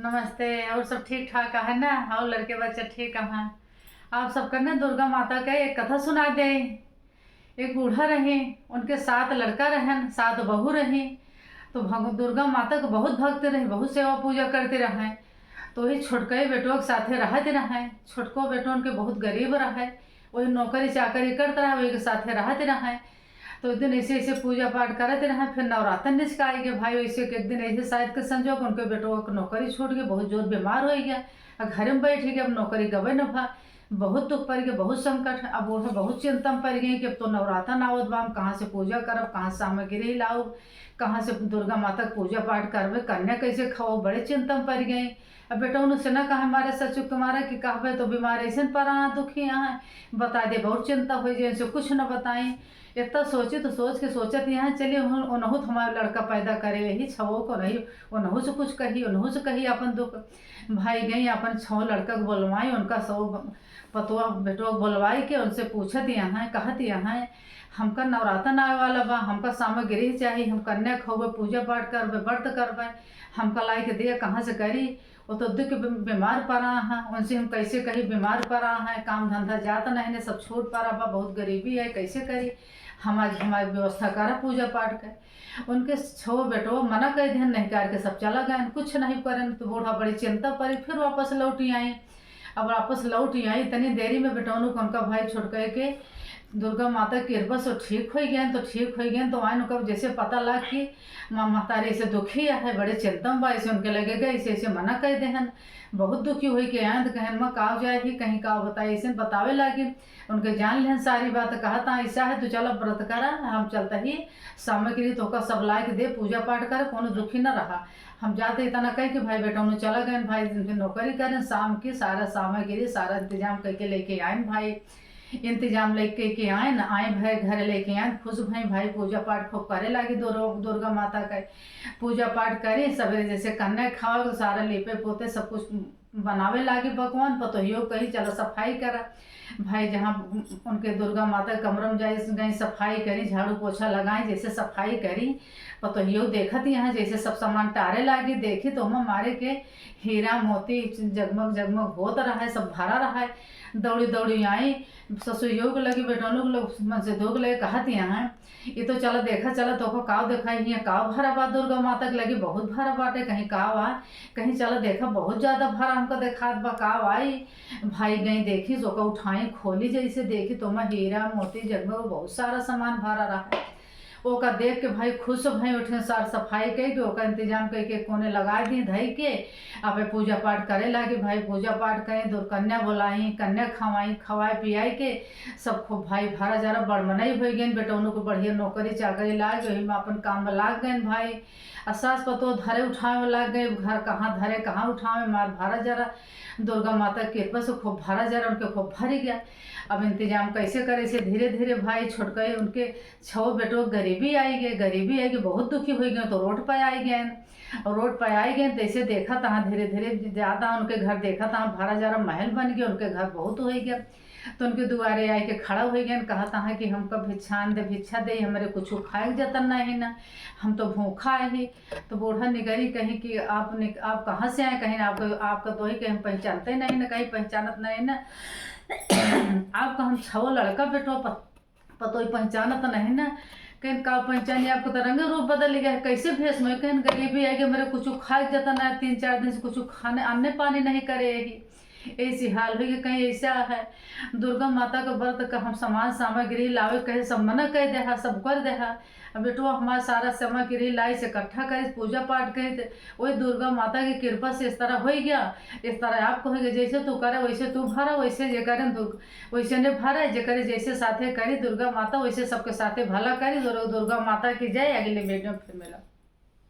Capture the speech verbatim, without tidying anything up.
नमस्ते, और सब ठीक ठाक है ना? और लड़के बच्चे ठीक हैं? आप सबका ना दुर्गा माता का एक कथा सुना दे। एक बूढ़ा रहे, उनके सात लड़का रहन, सात बहू रही। तो भग-, दुर्गा माता के बहुत भक्त रहे, बहुत सेवा पूजा करते रहे। तो वही छोटके बेटो के साथे रहते रहे। छोटको बेटो उनके बहुत गरीब रहे, वही नौकरी चाकरी करते रहे, वही के साथे रहते रहे। तो एक दिन ऐसे ऐसे पूजा पाठ करते रहे, फिर नवरातन निचकाई के भाई, वैसे के एक दिन ऐसे शायद के संजोग उनके बेटो के नौकरी छूट गई, बहुत जोर बीमार हो गया, आ घर में बैठ गए, अब नौकरी गवे न भा। बहुत दुख पड़ गए, बहुत संकट। अब वो बहुत चिंता में पड़ गई कि अब तो नवरातन आवत बा, हम कहाँ से पूजा करब, कहाँ से सामग्री लाऊब, कहाँ से दुर्गा माता के पूजा पाठ करबे, कन्या कैसे खाओ, बड़े चिंता में पड़ गई। अब बेटौन से ना कहा मारे सचु के मारे कि कहबे तो बीमार ऐसे परा दुखी यहाँ, बता दे बहुत चिंता हो जाए, इनसे कुछ न बताई। इतना सोची तो सोच के सोचत यहाँ चली, उन-, उनहू तो हमारे लड़का पैदा करे, यही छवो को नहीं, उनहू से कुछ कही, उनहू से कही अपन दुख। भाई गई अपन छव लड़का के बोलवाई, उनका सब पतोह बेटो के बोलवाई के उनसे पूछत यहाँ, कहत यहाँ, "हमका नवरातन आवे वाला बा, हमका सामग्री चाही, हम कन्या खोबे, पूजा पाठ करबे, व्रत करबे, हमका लाई के दिया, कहाँ से करी?" वो तो दुख बी-, बीमार परा हैं, उनसे हम कैसे कही बीमार परा हैं, काम धंधा जात नहीं ने, सब छूट परा बा, बहुत गरीबी है, कैसे करी? हम आज हमारी व्यवस्था करा पूजा पाठ के। उनके छो बेटो मना कर देहन, नहीं करके सब चला गए, कुछ नहीं करन। तो बूढ़ा बड़ी चिंता पड़ी, फिर वापस लौट आई। अब वापस लौट आई, इतनी देरी में बेटौनु को उनका भाई छोटके के दुर्गा माता की कृपा से ठीक हो गए, तो ठीक हो गए, तो आए उनका जैसे पता लग कि माँ महतारी ऐसे दुखी है, बड़े चिंता में बा, ऐसे उनके लगे गए, ऐसे ऐसे मना कर देहन, बहुत दुखी हुई के आए, तो कहन माँ काव जाए ही, कहीं काव बताई, ऐसे बतावे लागे। उनके जान लेहन सारी बात, कहता ऐसा है, तू चला व्रत करा, हम चलता ही सामग्री तोहका सब लाए के दे, पूजा पाठ कर, कोनो दुखी न रहा। हम जाते इतना कह के भाई बेटौनु चला गए, भाई दिन के नौकरी करें, शाम की सारा सामग्री, सारा इंतजाम करके लेके आए भाई। इंतजाम लेके के आए न, आए भाई घर लेके आए, खुश भई भाई, पूजा पाठ खूब करे लागी दुर-, दुर्गा माता का। पूजा पाठ करी, सवेरे जैसे कन्या खाओ, तो सारा लीपे पोते सब कुछ बनावे लागी पकवान। पतोहियो कही, "चलो सफाई करा।" भाई जहाँ उनके दुर्गा माता के कमरा में जाए, गई सफाई करी, झाड़ू पोछा लगाई, जैसे सफाई करी, पतोहियो देखत यहाँ जैसे सब सामान टारे लागी, देखी तो ओमा मारे के हीरा मोती जगमग जगमग होत रहा है, सब भरा रहा है। दौड़ी दौड़ी आई, ससुरियो के लगे, बेटौनो के लगे, मन से दो के लगे कहत यहाँ, "ये तो चला देखा, चला तोको काव देखा, हियाँ काव भरा बा दुर्गा माता के लगे, बहुत भरा बाटे, कहीं काव आ, कहीं चला देखा, बहुत ज्यादा भरा हमका देखात बा, काव आई।" भाई गई देखी, ओका उठाई, खोली जैसे देखी तो ओमा हीरा मोती जगमग बहुत सारा सामान भरा रहा। ओका देख के भाई खुश भई, उठे सार सफाई कई के ओका इंतजाम कई के कोने लगा दी धई के। अबे पूजा पाठ करे लागी भाई, पूजा पाठ कई, दुर्गा कन्या बोलाई, कन्या खवाई, खवाए पियाई के सब खूब भाई भरा जरा बड़ मनई हो गए, बेटौनो को बढ़िया नौकरी चाकरी लाग गई, ओही में अपन काम में लाग गए भाई। आ सास पतोह धरे उठावे लाग गए, घर कहाँ धरे कहाँ उठावे, मार भरा जरा दुर्गा माता के कृपा से खूब भरा जरा उनके खूब भरी गया। अब इंतजाम कैसे करे से धीरे धीरे भाई छोटके उनके छव बेटो गरीबी आई गए, गरीबी आई गए, बहुत दुखी हो गए, तो रोड पे आई गए। और रोड पे आई गए, तैसे देखा तहाँ धीरे धीरे ज्यादा उनके घर देखा तहाँ भरा जरा महल बन गया, उनके घर बहुत हो गया। तो उनके दुआरे आए के खड़ा हो गए, कहा तहाँ कि हमका भिक्षान दे, भिक्षा दे, हमारे कुछ खाए के जतन नहीं ना, हम तो भूखा ही। तो बूढ़ा निगरी कहीं कि आप निक-, आप कहाँ से आए? कहीं आपको, आपका तो ही कहीं पहचानते नहीं ना, कहीं पहचानत नहीं ना। आपका हम छव लड़का बेटो प-, पतोई पहचानत नहीं ना। कहीं का पहचानी, आपको तो रंग रूप बदल गया है, कैसे भेष में? कहीं गरीबी आई कि मेरे कुछ खाए के जतन ना, तीन चार दिन से कुछ खाने, अन्ने पानी नहीं करे ही। ऐसी हाल हुई कि कहीं ऐसा है, दुर्गा माता के व्रत का हम सामान सामग्री लावे कहे, सब मना कर देहा, सब कर देहा। अब बेटवा हमारा सारा सामग्री लाई से इकट्ठा करे, पूजा पाठ करे, तो वही दुर्गा माता की कृपा से इस तरह हो गया। इस तरह आपको हो गया, जैसे तू करे वैसे तू भरा, वैसे जे करे दु-, वैसे ने भरा, जे करे जैसे साथे करी दुर्गा माता, वैसे सबके साथे भला करी। दुर्गा, दुर्गा माता की जय। अगले वीडियो में फिर मिला।